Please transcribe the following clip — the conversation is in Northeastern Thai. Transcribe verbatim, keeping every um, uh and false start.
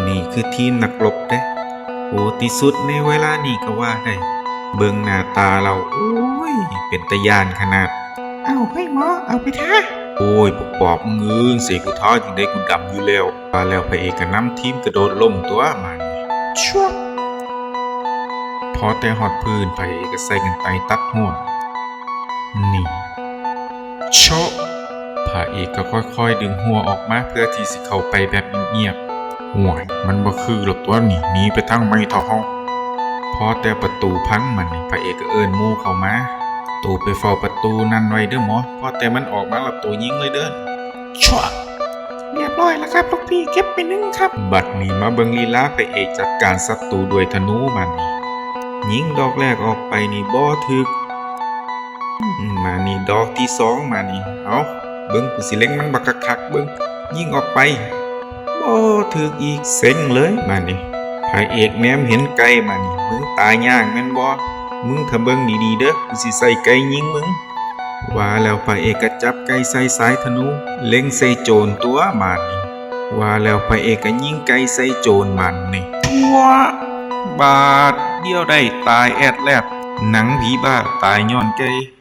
นี่คือทีมนักรบเด้ โหดที่สุดในเวลานี้ก็ว่าได้ เบิ่งหน้าตาแล้ว โอ้ย เป็นตาย้านขนาด เอาเฮ้ยหมอ เอาไปทา โอ้ย บักปอบมึงเอ้ย เสกกูทาจั่งใด๋กูดำอยู่แล้ว ว่าแล้วพระเอกก็นำทีมกระโดดล่มตั๋วบาดนี้ ชวบ พอแต่ฮอดพื้น พระเอกก็ใส่กรรไกรตัดฮวด นี่ โชะ พระเอกก็ค่อยๆดึงฮวดออกมาเพื่อที่สิเข้าไปแบบเงียบๆ ห่วย มันบ่คือดอกตั๋วนี่ หนีไปทางใหม่เถาะเฮา พอแต่ประตูพังบาดนี้ พระเอกก็เอิ้นหมู่เข้ามา โตไปเฝ้าประตูนั่นไว้เด้อหมอ พอแต่มันออกมาแล้วโตยิงเลยเด้อ ชวะ เรียบร้อยแล้วครับลูกพี่ เก็บไปหนึ่งครับ บัดนี้มาเบิ่งลีลาพระเอกจัดการศัตรูด้วยธนูบาดนี้ ยิงดอกแรกออกไปนี่บ่ถืก อืม มานี่ดอกที่สอง มานี่ เอ้า เบิ่งกูสิเล็งมันบักคักๆ เบิ่ง ยิงออกไป บ่ถืกอีก เซ็งเลย มานี่ พระเอกแนมเห็นไก่ มานี่ มึงตายยากแม่นบ่ มึงถ้าเบิ่งดีๆเด้อ กูสิใส่ไก่ยิงมึง ว่าแล้วพระเอกก็จับไก่ใส่สายธนู เล็งใส่โจรตั๋วบาดนี้ ว่าแล้วพระเอกก็ยิงไก่ใส่โจรบาดนี้ ปัวะ บาดเดียวได้ตายแอดแลด หนังผีบ้าตายย้อนไก่